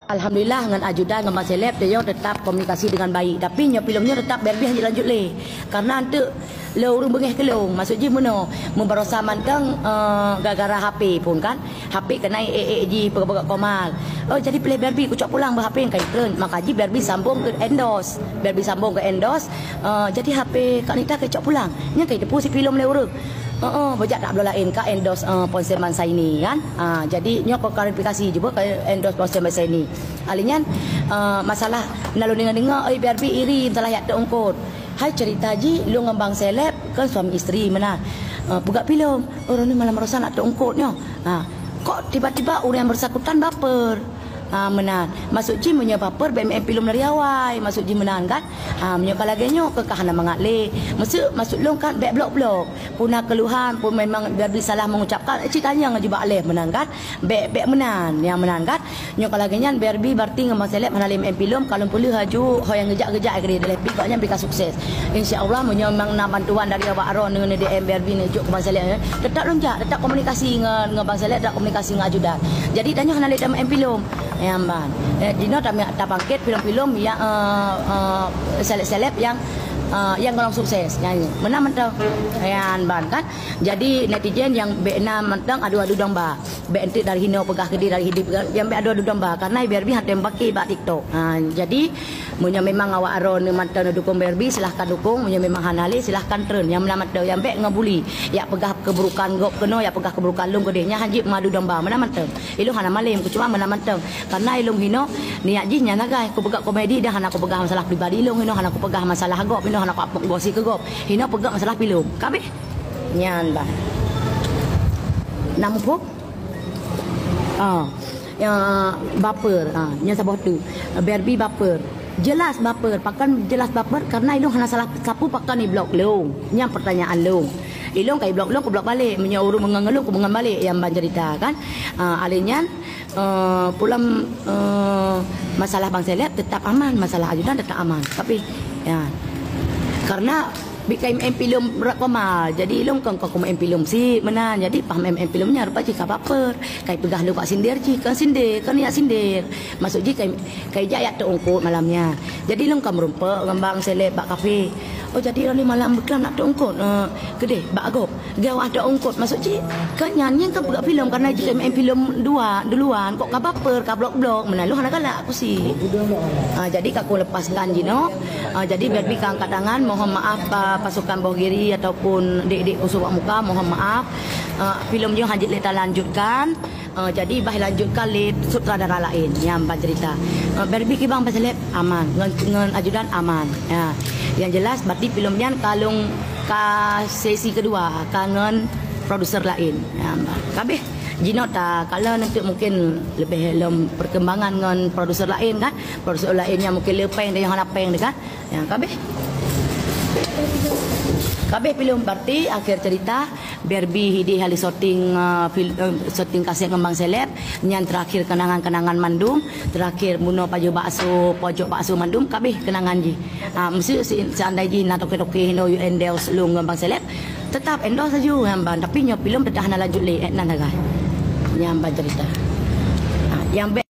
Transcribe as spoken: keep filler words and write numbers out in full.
Alhamdulillah, ngon ajudan ngon Bang Seleb, tanyoe tetap komunikasi dengan baik. Tapi nyoe filem nyoe tetap Barbie hana lanjut lé. Karena enteuk lé ureuëng beungéh keu lôn. Maksud jih meunoe, meubarosa mantong, eh, gara-gara H P pun kan. H P keunan ék-ék jih peugah-peugah komal. Oh, jadi piléh Barbie kucok pulang bak H P nyang ka itreun. Maka jih Barbie sambung keu endorse. Barbie sambung keu endorse. Eh, jadi H P Kak Nita kacok pulang. Nyang ka iteupeue si filem lé ureuëng. Heeh, beujak dak bloe laén ka endorse, eh, ponsel Bang Saini kan. Ah, jadi nyoe keu klarifikasi jih beuh ka endorse ponsel Bang Saini. Alèh nyan, eh, masalah na lôn deungoe-deungoe, "Oi, Barbie iri, masalah jak teungkot." Hai cerita jih, lôn ngon Bang Seleb kan suami isteri meunan. Eh, peugah filem, "Oh, droeneuh malam barosa nak teungkot nyoe." Ha, kok tiba-tiba ureuëng yang bersangkutan baper? Ha, meunan. Maksud jih meunyoe baper, bèk meu'en filem dari awai. Maksud jih meunan kan? Ha, meunyoe ka lagèe nyoe, keu ka hana mangat lé. Maksud, maksud lôn kan, bèk blok-blok. Pun na keluhan, pun memang Barbie salah mengucapkan, eh, cit tanyong jubak lé meunan kan? Bèk, bèk meunan, nyang meunan kan? Nyoe ka lagèe nyan Barbie, Barti ngon Bang Seleb hana lé meu'en filem, ka lôn peuleueh laju ho nyang geujak-geujak keudéh dilèh pih, gobnyan pih ka sukses. Insya Allah, meunyoe memang na bantuan dari awak droeneuh ngon D M Barbie neujok keu Bang Seleb, eh, tetap lôn jak, tetap komunikasi ngon, ngon Bang Seleb, tetap komunikasi ngon ajudan. Jadi, tanyoe hana lé tameu'en filem. Nyan ban. Eh, jinoe tameu'en tapangket filem-filem nyang, eh, eh, seleb-seleb nyang, eh, nyang golom sukses. Nyan, meunan mantong. Nyan ban kan. Jadi, netizen nyang bèk na mantong adu-adu domba. Bèk enteuk dari hinoe peugah keudéh, dari hidéh peugah, nyang bèk adu-adu domba. Karena Barbie hana teumbaki bak TikTok. Ha, jadi, meunyoe memang awak droeneuh mantong neudukung Barbie, silahkan dukung. Meunyoe memang hana lé, silahkan treun. Nyang meunan mantong, nyang bèk ngebuli. Jak peugah keburukan gob keunoe, jak peugah keburukan lôn keudéh. Nyan hanjeuet meuadu domba. Meunan mantong. Ilôn hana malém, keucuali meunan mantong. Karena ilôn hinoe, niat jih nyan sagai. Kupeugah komedi dan hana kupeugah masalah pribadi ilôn hinoe, hana kupeugah masalah gob hinoe, hana kupeugah gosi keu gob. Hinoe peugah masalah filem. Ka abéh. Nyan ban. Na muphom? Ah. Ya, baper. Ah, nyan saboh tu. Barbie baper. Jelas baper. Pakon jelas baper? Karena ilôn hana salah sapeue pakon iblok lôn. Nyan pertanyaan lôn. Ilôn ka iblok lôn, kublok balek. Meunyoe ureuëng meungon lôn, kumeungon balek, nyang ban cerita kan. Ah, alèh nyan, eh, pulang, eh, masalah Bang Seleb tetap aman, masalah ajudan tetap aman. Tapi, ya. Karena bit ka meu'en filem rot koma. Jadi, ilôn kon ka meu'en filem syiek meunan. Jadi, paih meu'en filem nyan rupa jih ka baper. Ka ipeugah lôn ka sindir jih, kon sindir, kon niat sindir. Maksud jih ka, ka ijak jak teungkot malam nyan. Jadi, ilôn ka meurumpok ngon Bang Seleb bak kafe. Oh, jadi droeneuh malam beuklam nak teungkot, eh, keudéh bak gob. Gawat teungkot, maksud jih, kan nyan, nyan kan peugah filem, karena jih ka meu'en filem dua, duluan, kok ka baper, ka blok-blok, meunan lôn hana galak, aku syiek. Ah, jadi ka kulepaskan jinoe. Ah, jadi Barbie ka angkat tangan, mohon maaf, pa-, pasukan Boh Giri ataupun dek-dek Kusu Bak Muka, mohon maaf. Ah, filem nyoe hanjeuet lé talanjutkan. Ah, jadi bah lanjutkan lé sutradara laén nyang ban cerita. Ah, Barbie kiban Bang Seleb aman, ngon, ngon ajudan aman. Ya. Yang jelas, berarti filem nyan ka lôn ka sesi kedua, ka ngon produser laén. Ya, ka abéh. Jinoe ta, kalau nanti mungkin lebih lom perkembangan ngon produser laén kan. Produser laén nyang mungkin le péng dan nyang hana péng kan. Ya, ka abéh. Ka abéh filem, berarti akhir cerita. Barbie hidéh hali syuting, uh, fil-, uh, syuting kaset ngon Bang Seleb, nyan terakhir kenangan-kenangan mandum, terakhir bunoe pajoh bakso, pojok bakso mandum, ka abéh kenangan jih. Ah, mesti se-, seandai jih na toke-toke hinoe endorse lôn ngon Bang Seleb, tetap endorse laju ngon Bang, tapi nyoe filem tetap hana lanjut lé, eh, nan sagai. Nyan ban cerita. Ah, nyang bèk